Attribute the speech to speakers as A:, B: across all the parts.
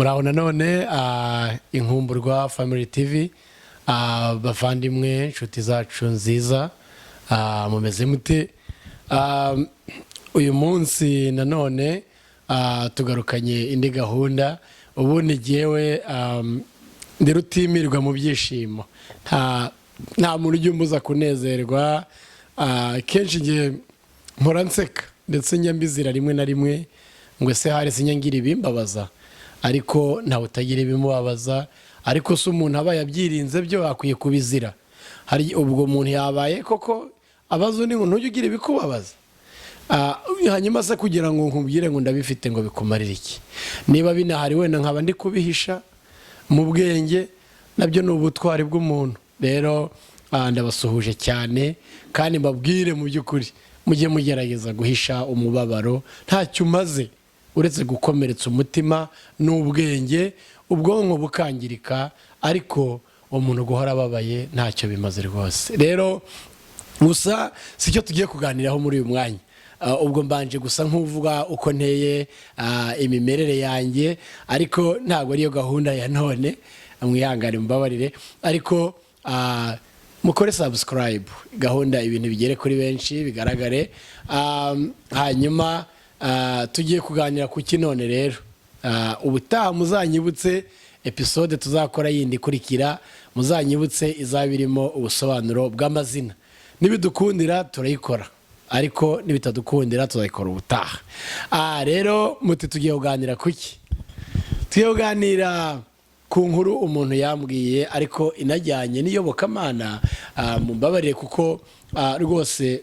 A: Muraho nanone, Inkumburwa Family TV, bavandimwe, inshuti zacu nziza, mumeze mute? Uyu munsi nanone tugarukanye indi gahunda. Ubundi jyewe ndi rutimirwa mu byishimo, nta muntu ujya umbuza kunezerwa. Kenshi ngiye mpora nseka, ndetse njya mbizira rimwe na rimwe ngo ese hari sinjya ibimbabaza, ariko ntawe utagira ibimubabaza. Ariko se umuntu aba yabyirinze byo akwiye kubizira? Hari ubwo umuntu yabaye koko abaza undi ngo: "Ntujye ugira ibikubabaza?" Hanyuma se kugira ngo nkubwire ngo ndabifite, ngo bikumarire iki? Niba binahari, wenda nkaba ndi kubihisha mu bwenge, nabyo ni ubutwari bw'umuntu. Rero ndabasuhuje cyane, kandi mbabwire mu by'ukuri, mujye mugerageza guhisha umubabaro. Ntacyo umaze uretse gukomeretsa umutima n'ubwenge, ubwonko bukangirika, ariko umuntu guhora ababaye ntacyo bimaze rwose. Rero gusa si cyo tugiye kuganiraho muri uyu mwanya. Ubwo mbanje gusa nk'uvuga uko nteye, imimerere yanjye, ariko ntabwo ariyo gahunda ya none. Mwihangane, mbabarire, ariko mukore subscribe, gahunda ibintu bigere kuri benshi, bigaragare. Hanyuma tugiye kuganira ku ki none rero? Ubutaha muzanyibutse episode tuzakora yindi ikurikira, muzanyibutse izaba irimo ubusobanuro bw'amazina. Nibidukundira turayikora, ariko nibitadukundira tuzayikora ubutaha. Rero muti tugiye kuganira ku ki? Tugiye kuganira ku nkuru umuntu yambwiye, ariko inajyanye n'iyobokamana. Mumbabarire kuko rwose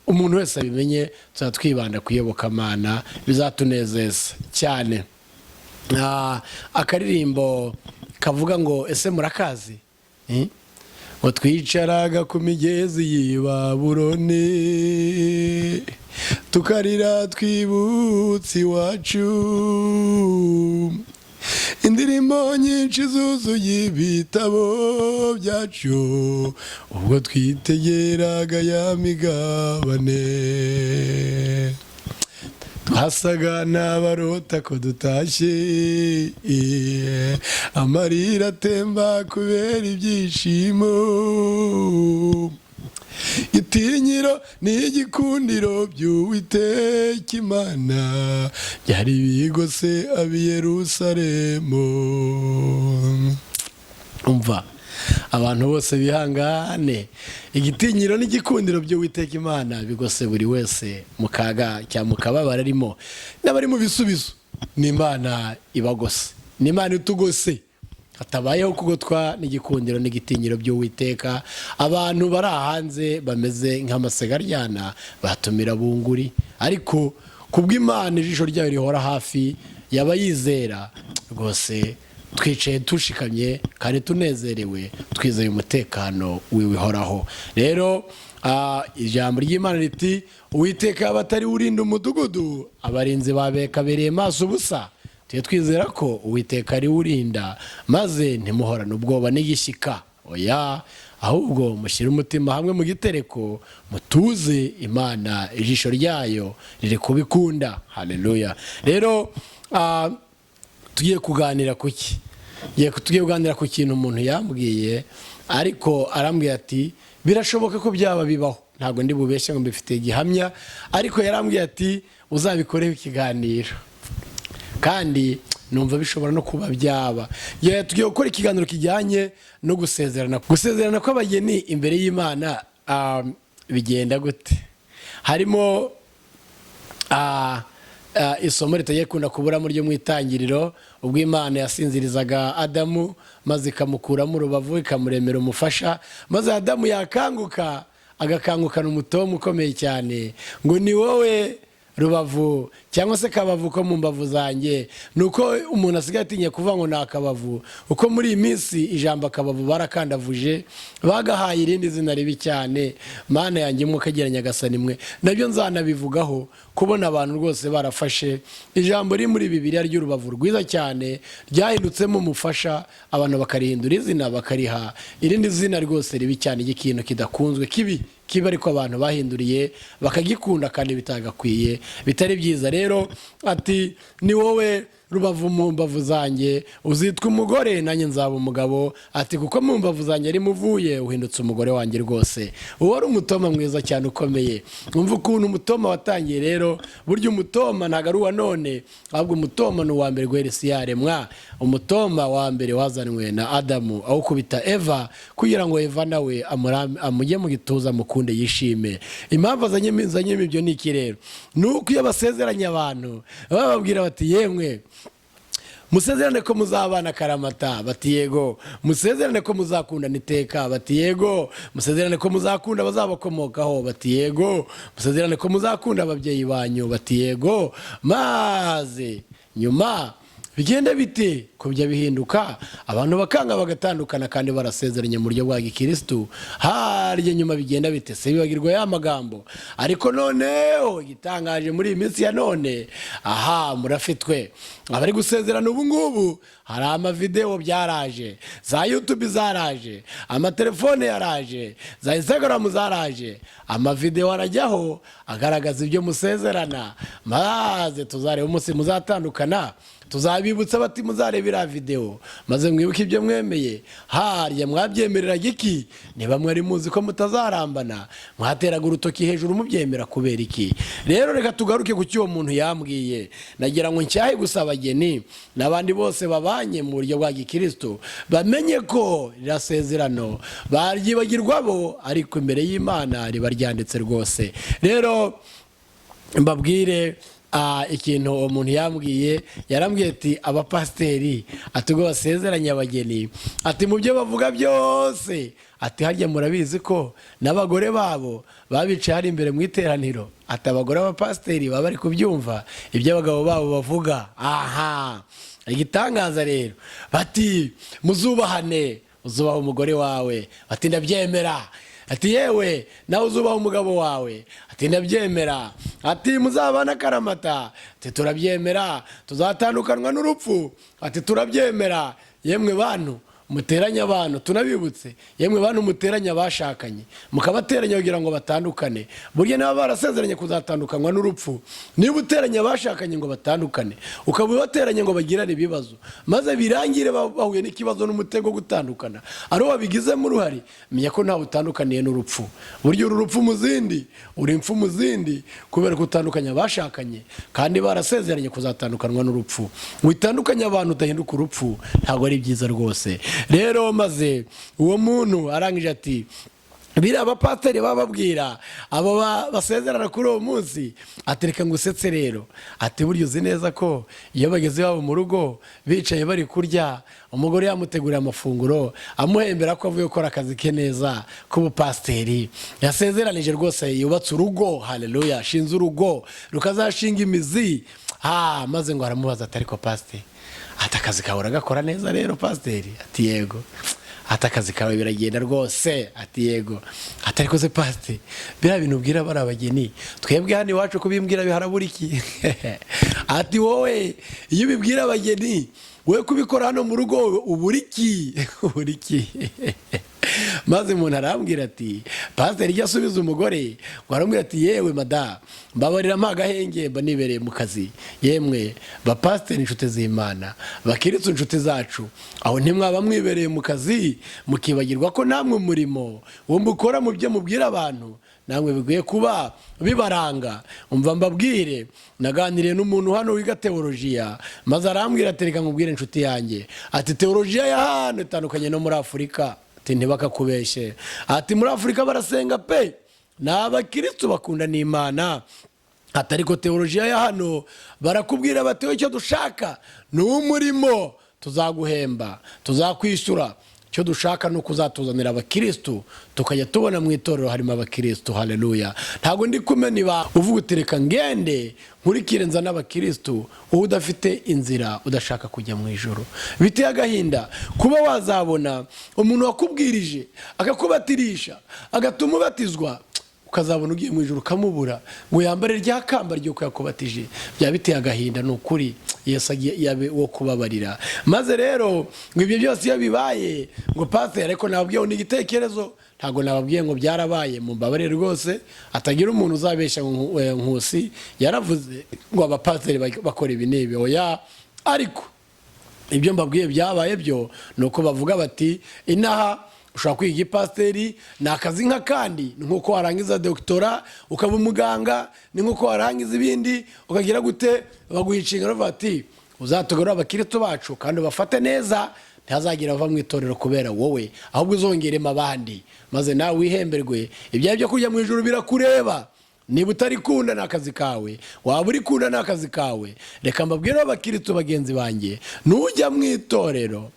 A: umuntu wese abimenye, tuzaba twibanda ku iyobokamana, bizatunezeza cyane. Akaririmbo kavuga ngo ese murakazi? Eh? Ngo twicaraga ku migezi y'i Babuloni, tukarira twibutse iwacu, indirimbo nyinshi zuzuye ibitabo byacu, ubwo twitegeraga ya migabane, twasaga n'abarota ko dutashye, amarira atemba kubera ibyishimo. Itinyiro n'igikundiro by'Uwiteka Imana byari bigose ab'i Yerusalemu. Umva, abantu bose bihangane, igitinyiro n'igikundiro by'Uwiteka Imana bigose buri wese mu kaga cyangwa mu kababaro arimo, n'abari mu bisubizo. Ni Imana ibagose, ni Imana itugose. Hatabayeho kugotwa n'igikundiro n'igitinyiro by'Uwiteka, abantu bari hanze bameze nk'amasegaryana batumira bunguri. Ariko kubw'Imana ijisho ryayo rihora hafi yaba yizera rwose, twicaye tushikamye kandi tunezerewe, twizeye umutekano wihoraho. Rero ijambo ry'Imana riti: "Uwiteka yaba atari urinda umudugudu, abarinzi babekabereye maso ubusa." Tujye twizera ko Uwiteka ari urinda, maze ntimuhorane ubwoba n'igishyika. Oya, ahubwo mushyire umutima hamwe mu gitereko, mutuze. Imana ijisho ryayo riri kubikunda. Haleluya! Rero tugiye kuganira ku ki? Tugiye kuganira ku kintu umuntu yambwiye, ariko arambwira ati: "Birashoboka ko byaba bibaho." Ntabwo ndi bubeshye ngo mbifitiye gihamya, ariko yarambwiye ati: "Uzabikoreho ikiganiro," kandi numva bishobora no kuba byaba. Tugiye gukora ikiganiro kijyanye no gusezerana, gusezerana kw'abageni imbere y'Imana. Bigenda gute? Harimo isomo ritagiye kunda kuburamo ryo mu Itangiriro, ubwo Imana yasinzirizaga Adamu maze ikamukuramo urubavu, ikamuremera umufasha, maze Adamu yakanguka agakangukana umutomo ukomeye cyane ngo: "Ni wowe rubavu cyangwa se kabavu ko mu mbavu zanjye." Ni uko umuntu asigaye atinya kuvuga ngo ni akabavu, uko muri iyi minsi ijambo akabavu barakandavuje, bagahaye irindi zina ribi cyane. Mana yanjye, mwuka agira Nyagasani mwe, nabyo nzanabivugaho. Kubona abantu rwose barafashe ijambo riri muri Bibiliya ry'urubavu rwiza cyane ryahindutsemo umufasha, abantu bakarihindura izina, bakariha irindi zina rwose ribi cyane ry'ikintu kidakunzwe, kibi kiba, ariko abantu bahinduriye bakagikunda kandi bitagakwiye, bitari byiza. Rero ati: "Ni wowe Rubavu mu mbavu zanjye, uzitwa umugore nanjye nzaba umugabo. Ati kuko mu mbavu zanjye ari muvuye, uhindutse umugore wanjye rwose. Uwo ari umutoma mwiza cyane ukomeye. Umva ukuntu umutoma watangiye rero. Burya umutoma ntabwo ari uwa none, ahubwo umutoma ni uwa mbere guhera isi yaremwa. Umutoma wa mbere wazanwe na Adamu awukubita Eva kugira ngo Eva nawe amujye mu gituza, mukunde, yishime. Impamvu azanyemo ibyo ni iki rero? Ni uko iyo basezeranye abantu bababwira bati: "Yemwe, musezerane ko muzabana karamata." Bati: "Yego." "Musezerane ko muzakundana iteka." Bati: "Yego." "Musezerane ko muzakunda abazabakomokaho." Bati: "Yego." "Musezerane ko muzakunda ababyeyi banyu." Bati: "Yego." Maze nyuma bigenda bite? Ko bijya bihinduka, abantu bakanga bagatandukana kandi barasezeranye mu buryo bwa gikirisitu. Harya nyuma bigenda bite se? Bibagirwa ya magambo. Ariko noneho igitangaje muri iyi minsi ya none, aha murafitwe abari gusezerana ubu ngubu, hari amavidewo byaraje, za YouTube zaraje, amatelefone yaraje, za Instagram zaraje, amavidewo arajyaho agaragaza ibyo musezerana. Maze tuzareba umunsi muzatandukana, tuzabibutsa bati: "Muzarebe iriya videwo maze mwibuke ibyo mwemeye." Harya mwabyemereraga iki? Niba mwari muzi ko mutazarambana, mwateraga urutoki hejuru mubyemera kubera iki? Rero reka tugaruke ku cy'uwo muntu yambwiye. Nagira ngo ncyahe gusa abageni n'abandi bose babanye mu buryo bwa gikristo, bamenye ko ririya sezerano baryibagirwa bo, ariko imbere y'Imana riba ryanditse rwose. Rero mbabwire ikintu uwo muntu yambwiye. Yarambwiye ati: "Abapasiteri," ati, "ubwo basezeranye abageni," ati, "mu byo bavuga byose," ati, "harya murabizi ko n'abagore babo babicaye hari imbere mu iteraniro?" Ati abagore b'abapasiteri baba bari kubyumva ibyo abagabo babo bavuga. Aha igitangaza rero, bati: "Muzubahane, uzubaha umugore wawe." Bati: "Ndabyemera." Ati: "Yewe, nawe uzubaha umugabo wawe." Ati: "Ndabyemera." Ati: "Muzabana akaramata." Ati: "Turabyemera." "Tuzatandukanwa n'urupfu." Ati: "Turabyemera." Yemwe bantu muteranya abantu, tunabibutse, yemwe bantu muteranya abashakanye, mukabateranya kugira ngo batandukane, burya niba barasezeranye kuzatandukanywa n'urupfu, niba uteranya abashakanye ngo batandukane, ukaba ubateranya ngo bagirane ibibazo, maze birangire bahuye n'ikibazo n'umutego wo gutandukana, ari wabigizemo uruhare, menya ko ntawe utandukaniye n'urupfu. Burya uru rupfu mu zindi, uri impfu mu zindi, kubera ko utandukanya abashakanye kandi barasezeranye kuzatandukanwa n'urupfu. Witandukanye abantu, udahinduka urupfu, ntabwo ari byiza rwose. Rero maze uwo muntu arangije ati: "Biriya abapasiteri bababwira abo basezerana kuri uwo munsi," atereka ngo usetse rero, ati "burya uzi neza ko iyo bageze iwabo mu rugo, bicaye bari kurya, umugore yamuteguriye amafunguro, amuhembera ko avuye gukora akazi ke neza k'ubupasiteri yasezeranije rwose, yubatse urugo, haleluya, ashinze urugo rukazashinga imizi, ha maze ngo aramubaza ati: 'Ariko pasiteri,' ati, 'akazi kawe uragakora neza rero, pasiteri?' Ati: 'Yego.' Ati: 'Akazi kawe biragenda rwose?' Ati: 'Yego.' Ati: 'Ariko se pasiteri, biriya bintu ubwira bari abageni, twebwe hano iwacu kubimbwira biharabura iki?' Ati: 'Wowe iyo ubibwira abageni, wowe kubikora hano mu rugo ubura iki, ubura iki?' Maze umuntu arambwira ati pasiteri ijya asubiza umugore ngo aramubwira ati: 'Yewe madamu, mbabarira mpa agahenge, mba nibereye mu kazi.' Yemwe bapasiteri, inshuti z'Imana, bakiritse inshuti zacu, aho ntimwaba mwibereye mu kazi mukibagirwa ko namwe umurimo wo mukora mu byo mubwira abantu namwe bikwiye kuba bibaranga? Umva mbabwire, naganiriye n'umuntu hano wiga teolojiya, maze arambwira ati: 'Reka nkubwire inshuti yanjye,' ati, 'teolojiya ya hano itandukanye no muri Afurika.' Ati: 'Ntibakakubeshe,' ati, 'muri Afurika barasenga pe, ni abakirisitu bakunda n'Imana.' Ati: 'Ariko teolojiya ya hano barakubwira bati: icyo dushaka ni umurimo, tuzaguhemba, tuzakwishyura, icyo dushaka ni uko uzatuzanira abakirisitu, tukajya tubona mu itorero harimo abakirisitu.' Haleluya! Ntabwo ndi kumena iba uvuga uti: 'Reka ngende nkurikire nzane abakirisitu,' wowe udafite inzira, udashaka kujya mu ijoro. Biteye agahinda kuba wazabona umuntu wakubwirije, akakubatirisha, agatuma ubatizwa, ukazabona ugiye mu ijoro ukamubura ngo yambare rya kamba ry'uko yakubatije. Byaba biteye agahinda, ni ukuri. Yesu agiye yabe wo kubabarira. Maze rero ngo ibyo byose iyo bibaye, ngo pasiteri, ariko nababwiye ngo ni igitekerezo, ntabwo nababwiye ngo byarabaye, mumbabarire rwose, atagira umuntu uzabeshya ngo Nkusi yaravuze ngo abapasiteri bakora ibi n'ibi. Oya. Ariko ibyo mbabwiye byabaye byo ni uko bavuga bati inaha ushobora kwiga igipasiteri, ni akazi nk'akandi, ni nk'uko warangiza doctorat ukaba umuganga, ni nk'uko warangiza ibindi ukagira gute. Baguha inshingano, bavuga bati uzatugarura abakiristo bacu kandi ubafate neza, ntihazagira ava mu itorero kubera wowe, ahubwo uzongeremo abandi maze nawe wihemberwe. Ibyawe byo kujya mu ijuru birakureba. Niba utarikunda ni akazi kawe, waba urikunda ni akazi kawe. Reka mbabwire abakiristo bagenzi banjye, nujya mu itorero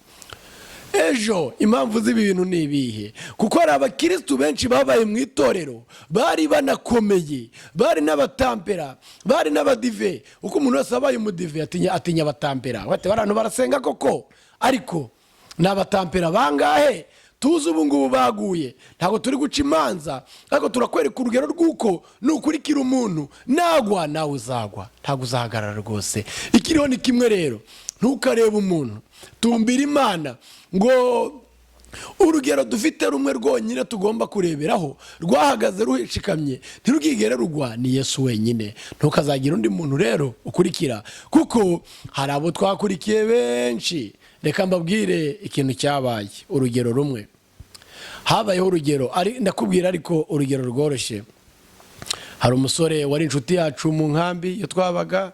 A: ejo, impamvu z'ibi bintu ni ibihe? Kuko hari abakirisitu benshi babaye mu itorero, bari banakomeye, bari n'abatampera, bari n'abadive. Uko umuntu wese wabaye umudive atinya abatampera, bati abantu barasenga koko. Ariko ni abatampera bangahe tuzi ubu ngubu baguye? Ntabwo turi guca imanza, ariko turakwereka urugero rw'uko nukurikira umuntu nagwa nawe uzagwa, ntabwo uzahagarara rwose. Ikiriho ni kimwe rero, ntukarebe umuntu, tumbira Imana. Ngo urugero dufite rumwe rwonyine tugomba kureberaho, rwahagaze rushikamye ntirwigere rugwa, ni Yesu wenyine. Ntukazagire undi muntu rero ukurikira, kuko hari abo twakurikiye benshi. Reka mbabwire ikintu cyabaye, urugero rumwe habayeho, urugero ndakubwira ariko urugero rworoshye. Hari umusore wari inshuti yacu mu nkambi iyo twabaga,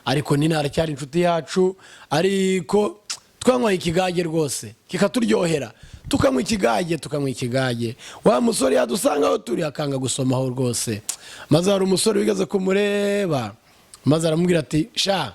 A: ariko nina aracyari inshuti yacu, ariko twanywaye ikigage rwose kikaturyohera, tukanywa ikigage, tukanywa ikigage. Wa musore yadusanga aho turi akanga gusomaho rwose. Maze hari umusore wigeze kumureba, maze aramubwira ati sha,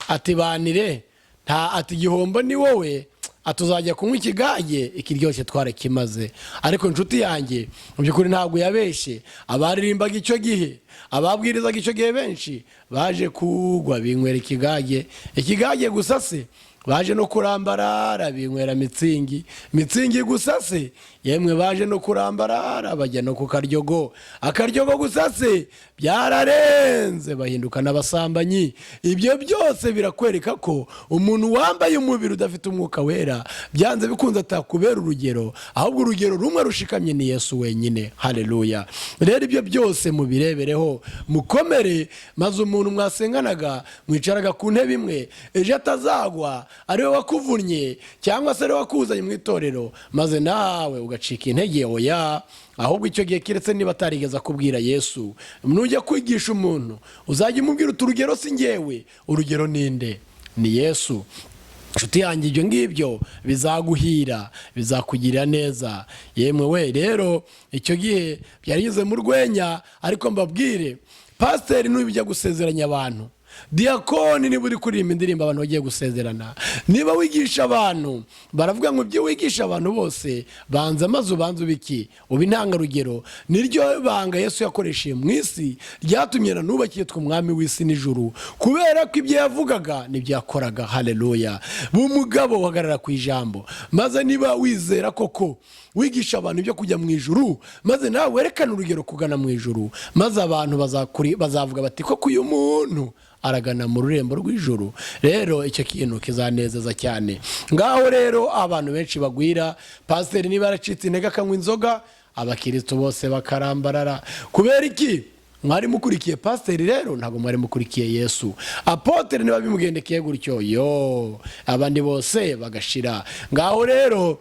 A: ati banire nta, ati igihombo ni wowe, atuzajya kunywa ikigage ikiryoshye twarakimaze. Ariko inshuti yanjye, mu by'ukuri ntabwo yabeshye. Abaririmbaga icyo gihe, ababwirizaga icyo gihe, benshi baje kugwa binywera ikigage. Ikigage gusa se? Baje no kurambarara binywera Mützig. Mützig gusa se? Yemwe, baje no kurambarara bajya no ku karyogo. Akaryogo gusa se? Byararenze, bahinduka n'abasambanyi. Ibyo byose birakwereka ko umuntu wambaye umubiri udafite Umwuka Wera byanze bikunze atakubera urugero, ahubwo urugero rumwe rushikamye ni Yesu wenyine. Haleluya! Rero ibyo byose mubirebereho, mukomere, maze umuntu mwasenganaga, mwicaraga ku ntebe imwe, ejo atazagwa ariwe wakuvunnye cyangwa se ariwe wakuzanye mu itorero, maze nawe ugacika intege. Oya, ahubwo icyo gihe keretse niba atarigeze akubwira Yesu. Nujya kwigisha umuntu uzajya umubwira uti urugero si ngewe, urugero ninde? Ni Yesu. Inshuti yanjye, ibyo ngibyo bizaguhira, bizakugirira neza. Yemwe we, rero icyo gihe byari bigeze mu rwenya. Ariko mbabwire, pasiteri nujya gusezeranya abantu, diyakoni niba uri kuririmba indirimbo abantu bagiye gusezerana, niba wigisha abantu, baravuga ngo ibyo wigisha abantu bose banza maze ubanze ubiki uba intangarugero. Niryo banga Yesu yakoresheje mu isi ryatumye na n'ubu akitwa umwami w'isi n'ijuru, kubera ko ibyo yavugaga nibyo yakoraga. Haleluya! Umugabo uhagarara ku ijambo, maze niba wizera koko wigisha abantu ibyo kujya mu ijuru, maze nawe werekane urugero kugana mu ijuru, maze abantu bazavuga bati koko uyu muntu aragana mu rurembo rw'ijuru. Rero icyo kintu kizanezeza cyane. Ngaho rero abantu benshi bagwira, pasiteri niba yaracitse intege akanywa inzoga, abakiristo bose bakarambarara. Kubera iki? Mwari mukurikiye pasiteri rero, ntabwo mwari mukurikiye Yesu. Apotere niba bimugendekeye gutyo, yo abandi bose bagashira. Ngaho rero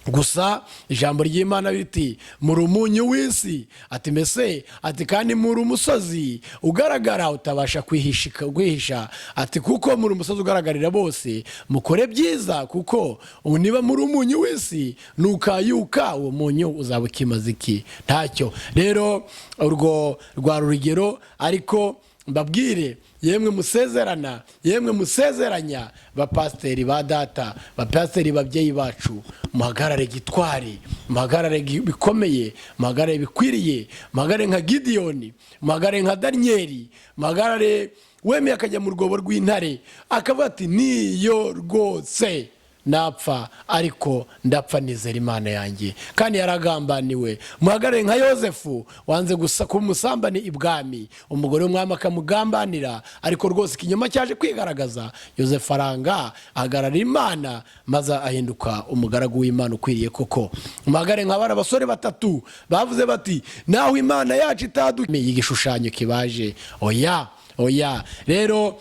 A: gusa ijambo ry'Imana riti muri umunyu w'isi, ati mbese, ati kandi muri umusozi ugaragara utabasha kwihisha, ati kuko muri umusozi ugaragarira bose, mukore byiza. Kuko ubu niba muri umunyu w'isi, nukayuka uwo munyu uzaba ukimaze iki? Ntacyo. Rero urwo rwari urugero, ariko mbabwire, yemwe musezerana, yemwe musezeranya, bapasiteri ba data, bapasiteri babyeyi bacu, muhagarare gitwari, muhagarare bikomeye, muhagarare bikwiriye, muhagarare nka Gidiyoni, muhagarare nka Daniyeli, muhagarare wemeye akajya mu rwobo rw'intare akavuga ati niyo rwose napfa, ariko ndapfa nizera Imana yanjye, kandi yaragambaniwe. Muhagarare nka Yosefu wanze gusa kuba umusambani ibwami, umugore w'umwami akamugambanira, ariko rwose ikinyoma cyaje kwigaragaza, Yosefu aranga ahagarara Imana, maze ahinduka umugaragu w'Imana ukwiriye koko. Muhagarare nka bari abasore batatu bavuze bati naho Imana yacu itadumiye igishushanyo kibaje, oya, oya. Rero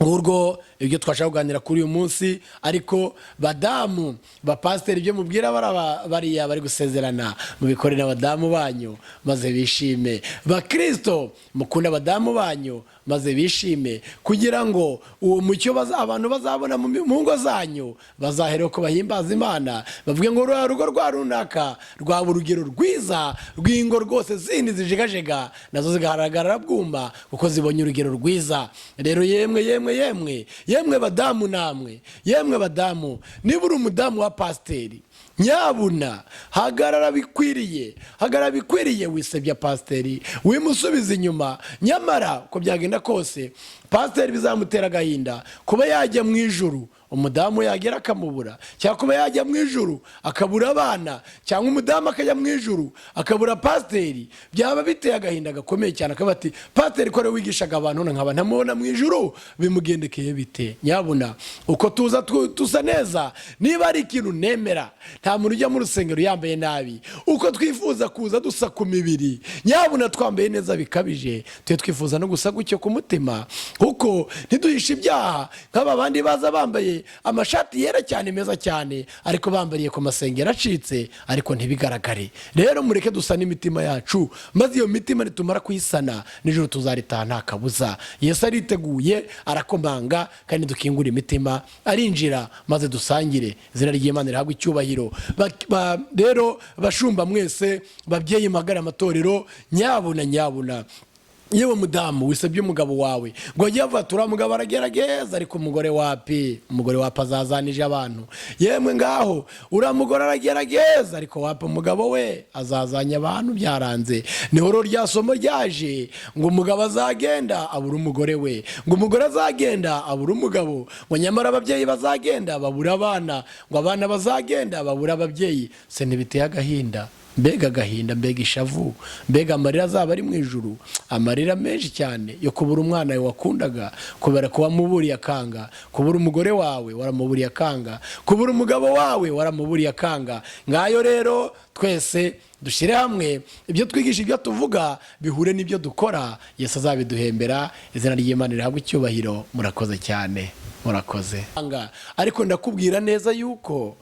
A: Ngurwo ibyo twashaka kuganira kuri uyu munsi. Ariko badamu bapasiteri, ibyo mubwira bariya bari gusezerana, mubikorere abadamu banyu maze bishime. Bakristo, mukunde abadamu banyu maze bishime, kugira ngo uwo mucyo abantu bazabona mu ngo zanyu bazahere ko bahimbaza Imana, bavuge ngo ruriya rugo rwa runaka rwaba urugero rwiza rw'ingo rwose zindi zijegajega, nazo zigahagarara bwuma kuko zibonye urugero rwiza. Rero yemwe, yemwe, yemwe, yemwe badamu, namwe yemwe badamu, niba uri umudamu wa pasiteri, nyabuna hagarara bikwiriye, hagarara bikwiriye. Wisebya pasiteri, wimusubiza inyuma. Nyamara uko byagenda kose, pasiteri bizamutera agahinda kuba yajya mu ijuru, umudamu yagera akamubura, cyangwa kuba yajya mu ijuru akabura abana, cyangwa umudamu akajya mu ijuru akabura pasiteri. Byaba biteye agahinda gakomeye cyane, akaba ati: "Pasiteri ko ariwe wigishaga abantu, none nkaba ntamubona mu ijuru, bimugendekeye bite?" Nyabuna uko tuza dusa neza, niba ari ikintu nemera, nta muntu ujya mu rusengero yambaye nabi. Uko twifuza kuza dusa ku mibiri, nyabuna twambaye neza bikabije, tujye twifuza no gusa gutyo ku mutima, kuko ntiduhishe ibyaha nk'aba bandi baza bambaye amashati yera cyane, meza cyane, ariko bambariye ku masengero acitse, ariko ntibigaragare. Rero mureke dusa n'imitima yacu, maze iyo mitima nitumara kuyisana, nijoro tuzaritaha nta kabuza. Yesu ariteguye, arakomanga, kandi dukingura imitima arinjira maze dusangire. Izina ry'Imana rihabwa icyubahiro. Rero bashumba mwese, babyeyi magara amatorero, nyabuna, nyabuna, yewe mudamu, wisebye umugabo wawe ngo ajye avuga ati: "Uriya mugabo aragerageza, ariko umugore wapi, umugore wapi, azazanije abantu." Yemwe ngaho, uriya mugore aragerageza, ariko wapi, umugabo we azazanya abantu, byaranze. Niho rero rya somo ryaje ngo umugabo azagenda abura umugore we, ngo umugore azagenda abura umugabo, ngo nyamara ababyeyi bazagenda babura abana, ngo abana bazagenda babura ababyeyi. Se ntibiteye agahinda? Mbega agahinda, mbega ishavu, mbega amarira azaba ari mu ijuru, amarira menshi cyane yo kubura umwana wawe wakundaga kubera ko wamuburiye akanga, kubura umugore wawe waramuburiye akanga, kubura umugabo wawe waramuburiye akanga. Ngayo rero, twese dushyire hamwe, ibyo twigisha, ibyo tuvuga bihure n'ibyo dukora. Yesu azabiduhembera. Izina ry'Imana rihabwe icyubahiro. Murakoze cyane, murakoze. Ariko ndakubwira neza yuko